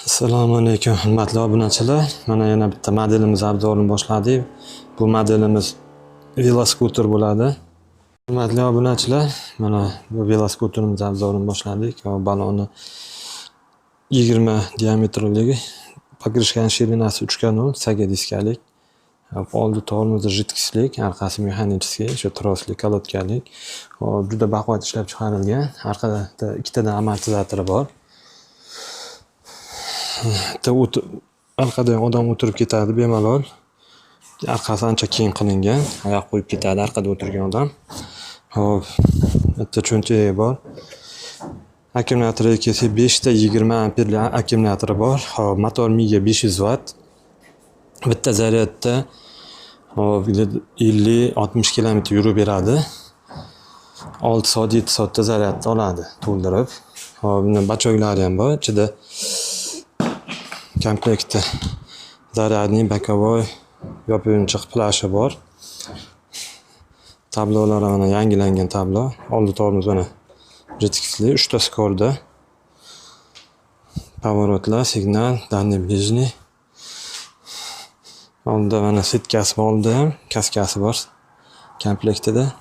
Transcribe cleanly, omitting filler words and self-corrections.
Assalomu alaykum, hurmatli obunachilar. Mana yana bitta modelimiz обзор ini boshladik. Bu modelimiz veloskuter bo'ladi. Hurmatli obunachilar, mana bu veloskuterimiz обзор ini boshladik. Baloni 20 diametrligi, покрышка ni ширина si 3 ga 0, sага diskalik. Oldi tormozi жидкость lik, orqasi механический, o'sha trosli, колодка lik. Hop, juda baquvvat ishlab chiqarilgan. Orqada ikkitadan amortizatori bor. Bitta orqada odam o'tirib ketadi bemalol. Orqasi ancha keng qilingan. Oyoq qo'yib ketadi orqada o'tirgan odam. Hop, bitta cho'ntagi bor. Akkumulyatoriga kelsak, 5 ta 20 amperli akkumulyatori bor. Hop, motor Miga 500 vatt. Bitta zaryadda, hop, 50-60 kilometr yurib beradi. 6 soat, 7 soatda zaryadni oladi to'ldirib. Hop, buni бачок lari ham bor ichida. Komplektda зарядный, боковой, yopinchiq plashi bor. Tablolari mana, yangilangan tablo. Oldi tormoz mana жидкость li, 3 ta скор da. Поворот lar, signal, дальний, ближний. Oldida mana сетка si bor, oldida ham kaskasi bor komplektida.